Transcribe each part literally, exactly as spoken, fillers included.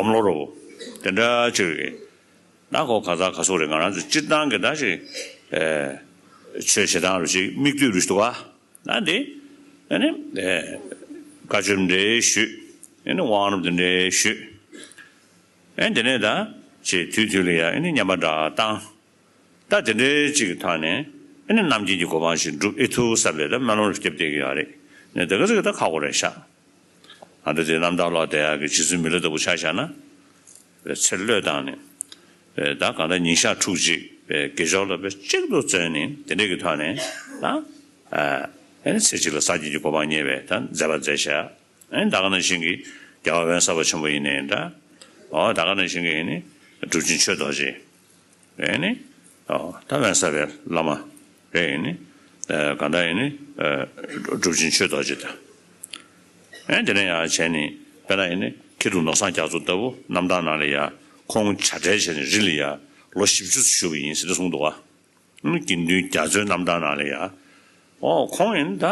སྒོམ་བློ་རུ་དེ་འདྲ་ཅིག་རེད། ད་ཁོ་ག་ས་ག་སོག་རེད། ང་རང་ཚོ་སྤྱིར་བཏང་གི་ད་ཅིག་ཆོས་བྱེད་སྟངས་རུ་ཅིག་མིག་ལྟོས་རུ་ཞིག་འདུག་ག་ད་འདི་ཨ་ནི་བཀའ་ཆོས་འདྲ་ཞུས། ཨ་ནི་དབང་རྣམས་འདི་འདྲ་ཞུས། ཨ་ནི་དེ་ནས་ད་ཅིག་དུས་དུས་ལ་ཡ་ཨ་ནི་བསྙེན་པ་འདྲ་བཏང་། ད་དེ་འདྲའི་ཅིག་གི་ཐོག་ནས་ཨ་ནི་རྣམ་མཁྱེན་གྱི་གོ་འཕང་ཞིག་འགྲུབ་ཨེ་ཐུབ་བསམ་པའི་ད་སྨོན་ལམ་རེ་བརྒྱབ་བསྡད་ཀྱི་ཡོད་རེད། ནས་དེ་ག་ཚོད་ཀྱི་ད་ཁག་པོ་རེད་ཤག་ཨ་ད་དེ་རྣམ་དག་ལོག་བསྡད་ཡག་གི་རྗེ་བཙུན་མི་ལ་ལྟ་བུ་ཆ་བཞག་ན། ཚེ་བློས་བཏང་ནས། ད་གང་ལྟར་ཉིན་ཞག་ཕྲུགས་གཅིག་དགེ་སྦྱོར་ལ་དཔེ་གཅིག་ཏུ་བརྩོན་ནས་དེ་འདྲའི་གི་ཐོག་ནས་ད། ཨ་ནི་ཚེ་གཅིག་ལ་སངས་རྒྱས་ཀྱི་གོ་འཕང་བརྙེས་པའི་ད་མཛད་པ་མཛད་བཞག་ཨ་ནི་ད་ག་ནང་བཞིན་གྱི་རྒྱལ་བ་འོད་གསལ་བ་ཆེན་པོ་ཡིན་ནའི་འདྲ། འོ་ད་ག་ནང་བཞིན་གྱི་ཨ་ནི་གྲུབ་ཆེན་ཆོས་རྡོ་རྗེ། ཨ་ནི་འོ་ད་འོད་གསལ་བའི་བླ་མ་རེད། ཨ་ནི་གང་ལྟར་ཨ་ནི་གྲུབ་ཆེན་ཆོས་རྡོ་རྗེ་དང་། ཨ་ནི་དེ་ནས་ཡང་བྱས་ནས་དཔེར་ན་ཨ་ནི་མཁས་གྲུབ་ནོར་བཟང་རྒྱ་མཚོ་ལྟ་བུ་རྣམ་ཐར་ནང་ལ་ཡ་ཁོང་བྱ་བྲལ་བྱས་ནས་རི་ལ་ཡ་ལོ་བཞི་བཅུ་བཞུགས་པ་ཡིན་ཟེར་ཏེ་གསུངས་འདུག་ག་དགེ་འདུན་རྒྱ་མཚོའི་རྣམ་ཐར་ནང་ལ་ཡ། ཨོ་ཁོང་ཡིན་ད།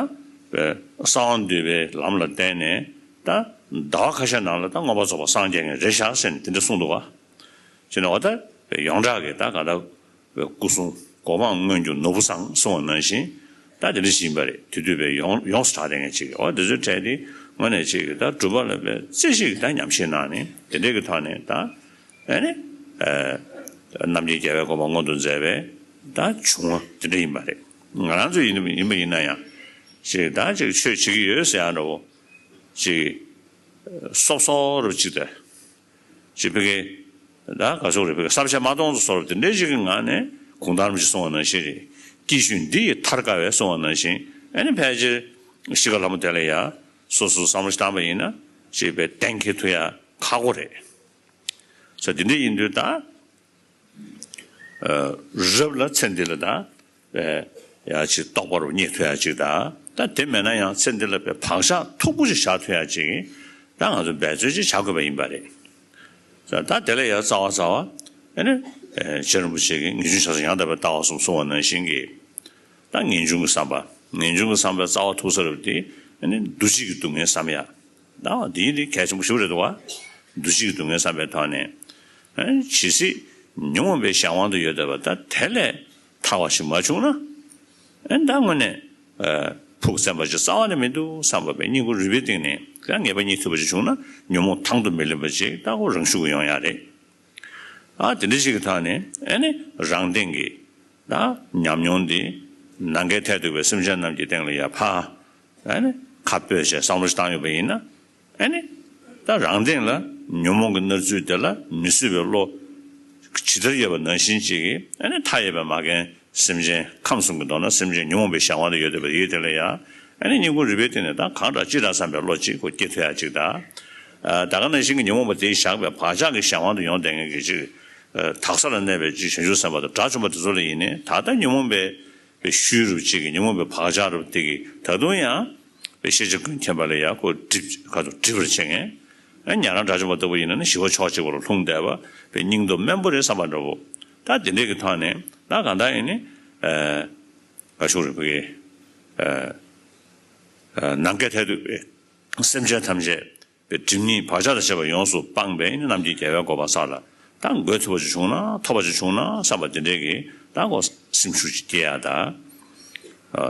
གསང་བ་འདུས་པའི་ལམ་ལ་བརྟེན་ནས་ད་ཟླ་བ་ཁ་ཤས་ནང་ལ་ད་མངོན་པར་རྫོགས་པར་སངས་རྒྱས་མཁན་རེད་ཤག་ཟེར་ནས་དེ་འདྲ་གསུངས་འདུག་ག་བྱས་ནས་འོ་ད་ཡོངས་གྲགས་ཀྱི་ད་ག་ད་སྐུ་གསུང་གོ་འཕང་མངོན་གྱུར་ནོར་བུ་བཟང་གསུངས་པ་ནང་བཞིན་ད་དེ་འདྲ་ཞིག་ཡིན་པ་རེད། དེ་དུས་པའི་ཡོངས་ཡོངས་སུ་གྲགས་བསྡད་མཁན་ཅིག་གི་འོ་དེ་ཚོའི་གྲས་དེ་དངོས་གནས་ཅིག་གི་ད་སྒྲུབ་པ་ལ་དཔེ་རྩེ་ཞིག་གི་ད་ཉམས་ཞིབ་གནང་ནས་དེ་འདྲའི་གི་ཐོག་ནས་ད། ཨ་ནི། རྣམ་མཁྱེན་རྒྱལ་བའི་གོ་འཕང་མངོན་དུ་མཛད་པའི་ད་བྱུང་བ་དེ་འདྲ་ཡིན་པ་རེད། ང་རང་ཚོ་ཡིན་ཡིན་པ་ཡིན་ན་ཡང་། ཅིག་ད་ཅིག་ཆོས་བྱེད་ཀྱི་ཡོད་ཟེར་ཡང་འདྲ་བོ། ཅིག་སོབ་སོབ་རུ་ཅིག་ད། ཅིག་ཕ་གི། ད་ག་སོག་རེད་ཕ་གི་བསམ་ཤེས་མ་གཏོང་ཚོ་སོགས་དེ་འདྲའི་ཅིག་གི་ངང་ནས་གུང་ཐང་རིན་པོ་ཆེ་གསུང་བ་ནང་བཞིན་རེད། སྐྱེ་ཤུལ་འདི་ཡི་ཐར་དཀའ་བས་གསུང་བ་ནང་བཞིན་ཨ་ནི་ཕལ་ཆེར་གཤིས་ཀ་ལྷ་མོ་དེ་ལ་ཡ་སོ་སོ་བསམ་བློ་བཏང་པ་ཡིན་ན་ཅིག་པའི་གཏན་འཁེལ་ཐུབ་ཡ་ཁག་པོ་རེད། ས་དེ་འདྲ་ཡིན་དུས་ད། རབ་ལ་ཚེ་འདི་ལ་ད། ཡ་ཅིག་རྟོགས་པ་རུ་རྙེད་ཐུབ་ཡ་ཅིག་ད། ད་དེ་མེད་ན་ཡང་ཚེ་འདི་ལ་བའི་བག་ཆགས་མཐུག་པོ་ཞིག་བཞག་ཐུབ་ཡ་ཅིག་ད་ང་ཚོ་འབད་རྩོལ་ཅིག་བྱ་དགོས་པ་ཡིན་པ་རེད། ས་ད་དེ་ལ་ཡ་རྩ་བ་རྩ་བ། ཨ་ནི། རྗེ་རིན་པོ་ཆེ་གིས་ངེས་འབྱུང་ཆགས་སོགས་ཡང་དག་པའི་ལྟ་བ་གསུམ་གསུང་བ་ནང་བཞིན་གྱི། ད་ངེས་འབྱུང་གི་བསམ་པ། ངེས་འབྱུང་གི་བསམ་པའི་རྩ་བ་མཐུག་ས་རུ་དེ་ཨ་ནི་འདུ་བྱེད་ཀྱི་སྡུག་བསྔལ་བསམ་ཡ། ད་འདི་ཡིན་དེ་གལ་ཆེན་པོ་ཞིག་རེད་འདུག་བ། འདུ་བྱེད་ཀྱི་སྡུག་བསྔལ་བསམ་པའི་ཐོག་ནས། ཇི་སྲིད་ཉོན་མོངས་པའི་གཞན་དབང་དུ་ཡོད་བསྡད་པ་ད་དེ་ལས་ཐར་བ་ཞིག་མ་བྱུང་ན། ཨེ་ད་དངོས་གནས་ཕུགས་བཙན་པ་ཅིག་རྩ་བ་ནས་མི་འདུག་བསམ་པ་བས་སྙིང་ཁུང་རུས་པའི་གཏིང་ནས་ད་ངེས་པ་རྙེད་ཐུབ་པ་ཅིག་བྱུང་ན་ཉོན་མོངས་དང་དུ་མི་ལེན་པ་ཅིག་ད་ཁོ་རང་ཤུགས་ཀྱིས་ཡོང་ཡ་རེད། ཨ་དེ་འདྲ་ཞིག་གི་ཐོག་ནས་ཨེ་ནི་རང་སྟེང་གི་ད་ཉམས་མྱོང་འདི་ནམ་མཁའི་མཐས་གཏུགས་པའི་སེམས་ཅན་རྣམས་ཀྱི་སྟེང་ལ་ཡ་ཕ། ཨ་ནི་ཁ་སྤོས་བྱས་བསམ་བློ་ཞིག་བཏང་ཡོད་པ་ཡིན་ན། ཨ་ནི་ད་རང་སྟེང་ལ་ཉོན་མོངས་ཀྱི་མནར་ཚུལ་དེ་ལ་མི་བཟོད་པའི་བློ་ཇི་ལྟར་ཡོད་པ་ནང་བཞིན་ཅིག་གིས་ཨ་ནི་མཐའ་ཡས་པའི་མ་རྒན་སེམས་ཅན་ཁམས་གསུམ་གྱི་མདོར་ན་སེམས་ཅན་ཉོན་མོངས་པའི་གཞན་དབང་དུ་ཡོད་བསྡད་པ་ཡིན་དེ་ལ་ཡང་ཨ་ནི་སྙིང་ཁུང་རུས་པའི་གཏིང་ནས་ད་གང་དྲག་ཅི་དྲག་བསམ་པའི་བློ་གཅིག་ཁོ་སྐྱེ་ཐུབ་ཡ་གཅིག་དང་། ད་ག་ནང་བཞིན་གྱི་ཉོན་མོངས་པ་དེས་བཞག་པའི་བག་ཆགས་ཀྱི་གཞན་དབང་དུ་ཡོང་བསྡད་མཁན་གྱི་གཅིག་དག་ས་ལ་གནས་པའི་གཅིག་བྱང་ཆུབ་སེམས་དཔའ་དང་དགྲ་བཅོམ་པ་དེ་ཚོ་ལ་ཡིན་ནའི་ད་ལྟ་ཉོན་མོངས་པའི་པའི་ཤུལ་རུ་གཅིག་གི་ཉོན་མོངས་པའི་བག་ཆགས་རུ་དེ་གི་ད་དུང་ཡང་པའི་ཤེས་བྱ་ཀུན་མཁྱེན་པ་ལ་ཡང་ཁོ་སྒྲིབ་ཁ་ཐུག་སྒྲིབ་པར་བྱེད་མཁན། ཨ་ཉན་རང་དགྲ་བཅོམ་པ་ལྟ་བུ་ཡིན་ན་ནི་ཞི་བ་ཕྱོགས་གཅིག་པ་ལ་ལྷུང་བསྡད་པ་པའི་སྙིང་སྟོབས་དམན་པོ་རེད་བསམ་པ་འདྲ་བོ། ད་དེ་འདྲས་ཀྱི་ཐོག་ནས་ད་གང་ལྟར་ཡིན་ནི་ཨ་ག་ཤུག་རེད་བུ་གི་ཨ་ཨ་ནམ་མཁའི་མཐས་གཏུགས་པའི་སེམས་ཅན་ཐམས་ཅད་པའི་སྒྲིབ་གཉིས་བག་ཆགས་དང་བཅས་པ་ཡོངས་སུ་སྤངས་པའི་རྣམ་མཁྱེན་རྒྱལ་བའི་གོ་འཕང་ས་ལ་ད་འགོད་ཐུབ་པ་ཅིག་བྱུང་ན་ཐོབ་པ་ཅིག་བྱུང་ན་བསམ་པ་དེ་འདྲའི་གི་ད་གོ་སེམས་ཤུགས་ཅིག་སྐྱེ་ཡ་ད།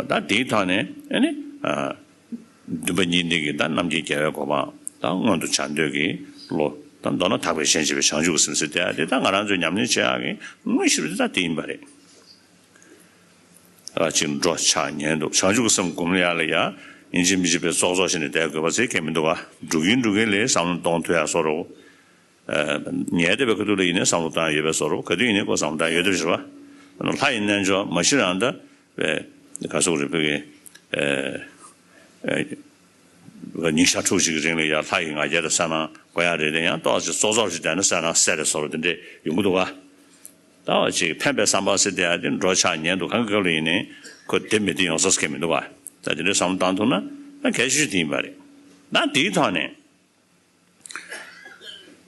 ད་དེའི་ཐོག་ནས་ཨ་ནི་འདུན་པ་གཉིས་ལྡན་གྱི་ད་རྣམ་མཁྱེན་རྒྱལ་བའི་གོ་འཕང་ད་མངོན་དུ་བྱ་འདོད་ཀྱི་བློ་ད་མདོར་ན་དག་པའི་ཞེན་བྱེད་པའི་བྱང་ཆུབ་ཀྱི་སེམས་ཟེར་དེ་དེ་ད་ང་རང་ཚོས་ཉམས་ལེན་བྱེད་ཡག་གི་དངོས་གཞི་རུ་དེ་ད་དེ་ཡིན་པ་རེད། ཨ་ཅིག་འགྲོ་འཆག་ཉལ་འདུག་བྱང་ཆུབ་ཀྱི་སེམས་སྒོམ་ལ་ཡག་ལ་ཡ། ཡིན་གཅིག་མིན་གཅིག་པའི་ཙོག་ཙོག་བྱས་ནས་བསྡད་དགོས་པ་ཟེར་མཁན་མི་འདུག་ག་འགྲོ་གིན་འགྲོ་གིན་ལས་བསམ་བློ་གཏོང་ཐུབ་ཡག་བཟོ་འདྲ་བོ། ཉལ་བསྡད་པའི་ཁ་ཐུག་ལ་ཡིན་ནའི་བསམ་བློ་གཏོང་ཡག་ཡོད་པའི་བཟོ་འདྲ་བོ་ག་དུས་ཡིན་ནའི་ཁོ་བསམ་བློ་གཏོང་ཡག་ཡོད་པའི་བཟོ་འདྲ་བོ། ལྷ་ཡི་རྣལ་འབྱོར་མ་གཞི་རང་ད་བས་ག་སོག་རེ་ཕུལ་གི་ཉིན་ཞག་ཕྲུགས་གཅིག་གི་རིང་ལ་ཡ་ལྷ་ཡི་ང་རྒྱལ་དང་གསལ་སྣང་དགོས་ཡག་རེད་དེ་ཡང་ཏོག་ཙམ་ཙོག་ཙོག་ཞིག་བསྡད་ན་གསལ་སྣང་གསལ་རེ་བཟོ་འདྲ་བོ་དེ་འདྲས་ཡོང་གི་འདུག་ག་ད་བ་ཅིག་ཕན་པའི་བསམ་པ་ཟེར་དེ་ཡང་དེ་འགྲོ་འཆག་ཉལ་འདུག་གང་གི་སྐབས་ལ་ཡིན་ནའི་ཁོ་དེ་མི་དེ་ཡོང་ས་ཟེར་མཁན་མི་འདུག་ག་ད་དེ་འདྲའི་བསམ་བློ་བཏང་ཐུབ་ན་ད་གལ་ཆེ་ཤོས་དེ་ཡིན་པ་རེད། ད་དེའི་ཐོག་ནས་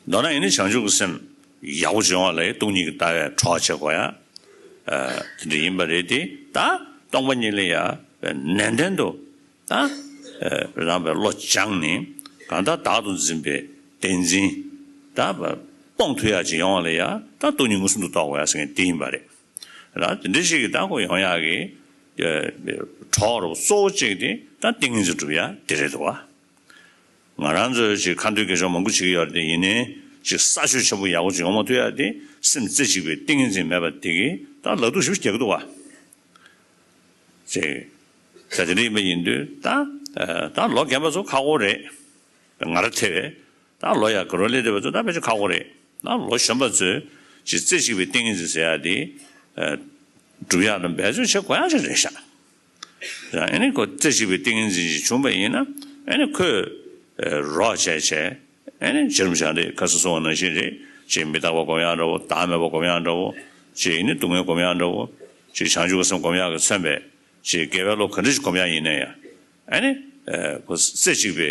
མདོར་ན་ཡིན་ནའི་བྱང་ཆུབ་ཀྱི་སེམས་ཡག་པོ་བྱུང་བ་ལ་སྟོང་ཉིད་ཀྱི་ལྟ་བས་གྲོགས་བྱེད་དགོས་ཡ། དེ་འདྲ་ཡིན་པ་རེད་དེ་ད་སྟོང་པ་ཉིད་ལ་ཡ་ནན་ཏན་དུ་ད་རང་པའི་བློ་སྦྱངས་ནས་གང་ལྟར་བདག་ཏུ་འཛིན་པའི་བདེན་འཛིན། ད་སྤོང་ཐུབ་ཡག་ཅིག་ཡོང་བ་ལ་ཡ་ད་སྟོང་ཉིད་མངོན་སུམ་དུ་རྟོགས་དགོས་ཡ་ཟེར་མཁན་དེ་ཡིན་པ་རེད། ད་དེ་འདྲ་ཞིག་གི་ད་ཁོ་ཡོང་ཡག་གི་གྲོགས་རོ་གཙོ་བོ་གཅིག་དེ་ད་ཏིང་ངེ་འཛིན་སྒྲུབ་ཡག་དེ་རེད་འདུག་བ། ང་རང་ཚོས་ཅིག་ཁ་འདོན་དགེ་སྦྱོར་མང་པོ་བྱེད་ཀྱི་ཡོད་རེད་དེ། ཡིན་ནའི་ཅིག་ས་ཆོད་ཆེན་པོ་ཡག་པོ་ཅིག་ཡོང་མ་ཐུབ་ཡ་དེ་སེམས་རྩེ་གཅིག་པའི་ཏིང་ངེ་འཛིན་མེད་པ་དེ་གིས་ད་ལག་སྡུག་ཞིག་རྒྱག་གི་འདུག་བ། ཅིག་ད་དེ་འདྲ་ཡིན་པ་ཡིན་དུས་ད་ད་ལོ་རྒན་པ་ཚོ་ཁག་པོ་རེད། ང་རང་ཐེ་བས་ད་ལོ་ཡག་གི་རོ་ལས་བསྡད་པ་ཚོ་ད་ཕལ་ཆེར་ཁག་པོ་རེད། ད་ལོ་གཞོན་པ་ཚོས་ཅིག་རྩེ་གཅིག་པའི་ཏིང་ངེ་འཛིན་ཟེར་ཡ་དེ་སྒྲུབ་ཡག་ལ་འབད་བརྩོན་བྱེད་དགོས་ཡག་ཅིག་རེད་ཤག་ཨ་ནི་ཁོ་རྩེ་གཅིག་པའི་ཏིང་ངེ་འཛིན་ཞིག་བྱུང་བ་ཡིན་ན། ཨ་ནི་ཁོས་རོགས་བྱས་བྱས། ཨ་ནི་རྗེ་རིན་པོ་ཆེ་འདི་ཁ་སང་གསུངས་པ་ནང་བཞིན་རེད། ཅིག་མི་རྟག་པ་སྒོམ་ཡག་འདྲ་བོ། བདག་མེད་པ་སྒོམ་ཡག་འདྲ་བོ། ཅིག་ཡིན་ནི་སྡུག་བསྔལ་སྒོམ་ཡག་འདྲ་བོ། ཅིག་བྱང་ཆུབ་ཀྱི་སེམས་སྒོམ་ཡག་གིས་མཚོན་པའི་ཅིག་དགེ་བའི་བློ་ག་འདྲ་ཞིག་སྒོམ་ཡག་ཡིན་ན་ཡང་། ཨ་ནི་ཁོ་རྩེ་གཅིག་པའི་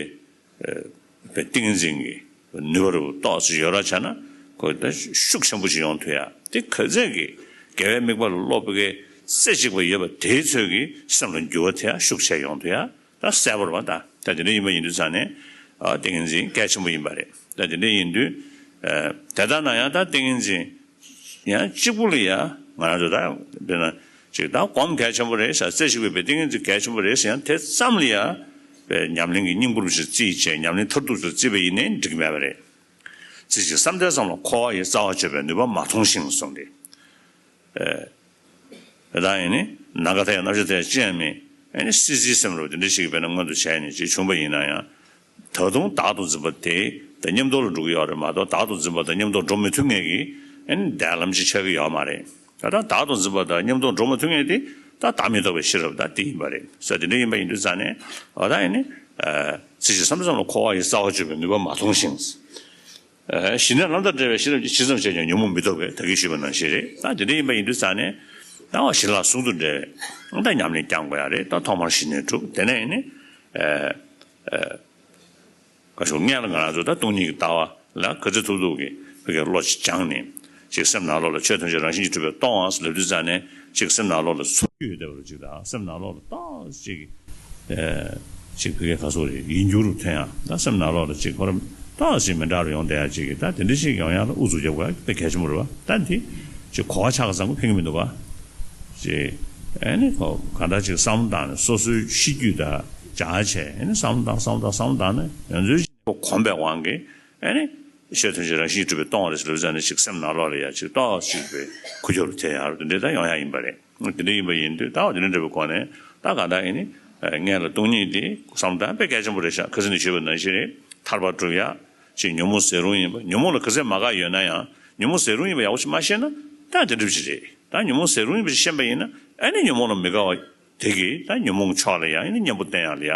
པའི་ཏིང་ངེ་འཛིན་གྱི་ནུས་པ་རུ་ཏོག་ཙམ་ཡོད་རོགས་བྱས་ན། ཁོ་ད་ཤུགས་ཆེན་པོ་ཞིག་ཡོང་ཐུབ་ཡ། དེ་ག་ཚད་ཀྱི་དགེ་བའི་དམིགས་པ་ལ་སློབ་པའི་རྩེ་གཅིག་པ་ཡོད་པ་དེའི་ཚོད་ཀྱིས་སེམས་ལ་འགྱུར་བ་ཐེབས་ཡ། ཤུགས་ཆེ་ཡོང་ཐུབ་ཡ། ད་གསལ་པོ་རེད་པ། ད་ད་དེ་འདྲ་ཡིན་པ་ཡིན་དུས་ཙང་ནས་ཨ་ཏིང་ངེ་འཛིན་གལ་ཆེན་པོ་ཡིན་པ་རེད། ད་དེ་འདྲ་ཡིན་དུས་ཨ་དེ་ལྟར་ན་ཡང་ད་ཏིང་ངེ་འཛིན་ཡང་གཅིག་པུ་ལ་ཡ་ང་རང་ཚོ་ད་དཔེར་ན་ཅིག་ད་སྒོམ་གལ་ཆེན་པོ་རེད་ཟེར། རྩེ་གཅིག་པའི་པའི་ཏིང་ངེ་འཛིན་གལ་ཆེན་པོ་རེད་ཟེར། ཡང་དེ་ཙམ་ལ་ཡ་པའི་ཉམས་ལེན་གྱི་སྙིང་པོ་རུ་ཞིག་བརྩིས་བྱས། ཉམས་ལེན་མཐར་ཐུག་ཏུ་བརྩིས་པ་ཡིན་ནའི་འགྲིག་གི་མེད་པ་རེད། ཚིག་གཅིག་བསམ་གཏན་ཙམ་ལ་འཁོར་བ་ཡི་རྩ་བ་གཅོད་པའི་ནུས་པ་མ་མཐོང་ཞིང་གསུངས་ཏེ། ཨེ། ད་ཡིན་ནི་ནམ་མཁའ་མཐའ་ཡས་རྣམ་ཤེས་མཐའ་ཡས་ཅི་ཡང་མེད། ཨེ་ནི་སྲིད་རྩེའི་སེམས་རུ་དེ་འདྲ་ཞིག་དཔེར་ན་མངོན་དུ་བྱས་ནས་ཅིག་བྱུང་བ་ཡིན་ན་ཡང་། ད་དུང་བདག་ཏུ་འཛིན་པ་དེ་ད་མཉམ་དུ་ལ་འགྲོ་གི་ཡོད་རེད་མ་གཏོགས། བདག་ཏུ་འཛིན་པ་དང་མཉམ་དུ་འགྲོ་མི་ཐུབ་མཁན་གྱི་ཨེ་ནི་འདས་ལམ་ཅིག་ཆགས་ཀྱི་ཡོད་མ་རེད། ད་ལྟ་བདག་ཏུ་འཛིན་པ་དང་མཉམ་དུ་འགྲོ་མ་ཐུབ་མཁན་དེ་ད་བདག་མེད་རྟོགས་པའི་ཤེས་རབ་ད་དེ་ཡིན་པ་རེད་ཟེར། དེ་འདྲ་ཡིན་པ་ཡིན་དུས་ཙང་ནས་འོ་ད་ཡིན་ནི། ཚིག་གཅིག་བསམ་གཏན་ཙམ་ལ་འཁོར་བ་ཡི་རྩ་བ་གཅོད་པའི་ནུས་པ་མ་མཐོང་ཞིང་། ཞི་གནས་ལམ་དང་བྲལ་བའི་ཤེས་རབ་ཀྱིས་ཇི་ཙམ་བྱས་ཀྱང་ཉོན་མོངས་མི་རྟོགས་པས། ད་གིན་ཞུས་པ་ནང་བཞིན་རེད། ད་དེ་འདྲ་ཡིན་པ་ཡིན་དུས་ཙང་ནས་ད་འོ་ཞི་ལྷག་ཟུང་དུ་འབྲེལ་བའི་ད་ཉམས་ལེན་བསྐྱང་དགོས་ཡ་རེད། ད་ཐོག་མར་ཞི་གནས་སྒྲུབ། དེ་ནས་ཡིན་ནི་ཨ་ཨ་ག་ཞུ་སྔོན་ལ་ང་རང་ཚོ་ད་སྟོང་ཉིད་ཀྱི་ལྟ་བ་ལ་ག་ཚོད་ཐུབ་ཐུབ་ཀྱིས་ཕ་གིར་བློ་ཅིག་སྦྱངས་ནས་ཅིག་སེམས་ནང་ལོགས་ལ་ཆོས་ཐམས་ཅད་རང་བཞིན་གྱིས་གྲུབ་པས་སྟོང་པ་ཟེར་ལབ་དུས་ཙང་ནས་ཅིག་སེམས་ནང་ལོགས་ལ་ཚོར་རྒྱུ་ཡོད་བསྡད་པ་རུ་ཅིག་དང་། སེམས་ནང་ལོགས་ལ་ཏོག་ཙམ་ཅིག་ཨེ་ཅིག་ཕ་གིར་ག་ཚོད་རེད། ཡིད་འགྱུར་རུ་ཐོན་ཡ། ད་སེམས་ནང་ལོགས་ལ་ཅིག་ཁོ་རང་ཏོག་ཙམ་མི་འདྲ་རུ་ཡོང་བསྡད་ཡ་ཅིག་གིས། ད་དེ་འདྲ་ཞིག་ཡོང་ཡ་ལ་ཨུ་ཚུགས་རྒྱབ་དགོས་ཡ་དཔེ་གལ་ཆེན་པོ་རེད་པ། ད་འདི་ཅིག་གོ་བ་ཆགས་ཙང་ཁོ་ཕན་གྱི་མི་འདུག་པ། ཅིག་ཨེ་ནི་ཁོ་གང་ལྟར་ཅིག་བསམ་བློ་བཏང་ནས་སོ་སོའི་གཤིས་རྒྱུད་དང་སྦྱར་བྱས། ཨེ་ནི་བསམ་བློ་བཏང་བསམ་བློ་བཏང་བསམ་བློ་བཏང་ནས་ཡོངས་རྫོགས་ཅིག་ཁོ་གོམས་པའི་དབང་གིས་ཨེ་ནི་ཆོས་ཐམས་ཅད་རང་བཞིན་གྱིས་གྲུབ་པས་སྟོང་པ་རེད་ཟེར་ལབ་ཙང་ནས་ཅིག་སེམས་ནང་ལོགས་ལ་ཡ་ཅིག་ཏོག་ཙམ་ཅིག་པའི་ཁུ་ཁྱོག་རུ་ཐེབས་ཡ་རུ་དེ་འདྲ་ད་ཡོང་ཡ་ཡིན་པ་རེད། དེ་འདྲ་ཡིན་པ་ཡིན་དུས་ད་འོ་དེ་འདྲ་འདྲ་བའི་སྒོ་ནས་ད་གང་ལྟར་ཨེ་ནི་སྔོན་ལ་སྟོང་ཉིད་དེ་བསམ་བློ་བཏང་དཔེ་གལ་ཆེན་པོ་རེད་ཤག་ཁ་སང་ནས་ཞུས་པ་ནང་བཞིན་རེད། ཐར་པ་སྒྲུབ་ཡ་ཅིག་ཉོན་མོངས་ཟད་རུང་ཡིན་པ། ཉོན་མོངས་ལ་ག་ཚད་མ་དགའ་ཡོད་ན་ཡང་ཉོན་མོངས་ཟད་རུང་ཡིན་པ་ཡག་པོ་ཞིག་མ་ཤེས་ན་ད་དེ་འདྲ་ཞིག་རེད། ད་ཉོན་མོངས་ཟད་རུང་ཡིན་པ་ཞིག་ཤེས་པ་ཡིན་ན་ཨེ་ནི་ཉོན་མོངས་ལ་མི་དགའ་བ་དེ་གིས་ད་ཉོན་མོངས་ཕྱོགས་ལ་ཡ་ཨེ་ནི་གཉེན་པོ་བསྟེན་ཡ་ལ་ཡ་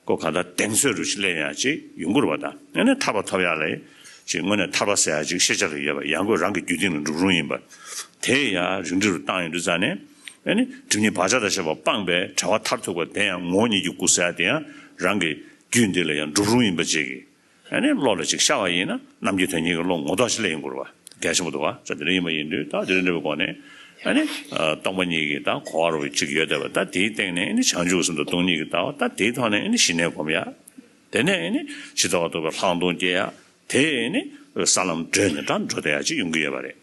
ཁོ་གང་ལྟར་གདེང་ཚོད་རུ་ཞིག་སླེབས་ཡ་ཅིག་ཡོང་གི་རེད་པ། ད་ཨེ་ནི་ཐར་པ་ཐོབ་ཡ་ལ་ཅིག་དངོས་གནས་ཐར་པ་ཟེར་ཡ་ཅིག་ཤེས་བྱ་ལ་ཡོད་པ། ཡང་སྒོས་རང་གི་རྒྱུད་སྟེང་ལ་འགྲུབ་རུང་ཡིན་པ། དེ་ཡ་རིམ་གྲོ་རུ་བཏང་ཡོང་དུས་ཙང་ནས་ཨེ་ནི་སྒྲིབ་གཉིས་བག་ཆགས་དང་བཅས་པ་སྤངས་པས་བྲལ་བ་མཐར་ཐུག་པ་དེ་ཡང་ངོ་བོ་ཉིད་ཀྱི་སྐུ་ཟེར་ཡ་དེ་ཡང་རང་གི་རྒྱུད་འདི་ལ་ཡང་འགྲུབ་རུང་ཡིན་པ་ཅིག་གིས། ཨ་ནི་བློ་ལ་ཅིག་ཤར་བ་ཡིན་ན་རྣམ་མཁྱེན་དོན་གཉེར་གྱི་བློ་ངོ་ཐོག་ཅིག་སླེབས་ཡོང་གི་རེད་པ། གལ་ཆེན་པོ་འདུག་པ། ད་དེ་འདྲ་ཡིན་པ་ཡིན་དུས་ད་དེ་འདྲ་འདྲ་བའི་སྒོ་ནས་ཨ་ནི་སྟོང་པ་ཉིད་ཀྱི་ད་གོ་བ་རུ་ཅིག་ཡོད་བསྡད་པ། ད་དེའི་སྟེང་ནས་ཨ་ནི་བྱང་ཆུབ་སེམས་དང་སྟོང་ཉིད་ཀྱི་ལྟ་བ། ད་དེའི་ཐོག་ནས་ཨ་ནི་ཞི་གནས་སྒོམ་ཡ། དེ་ནས་ཨ་ནི་ཇི་ལྟ་བར་རྟོགས་པའི་ལྷག་མཐོང་སྐྱེ་ཡ། དེ་ཨ་ནི་ས་ལམ་བགྲོད་ནས་ད་འགྲོ་བསྡད་ཡ་ཅིག་ཡོང་གི་ཡོད་པ་རེད།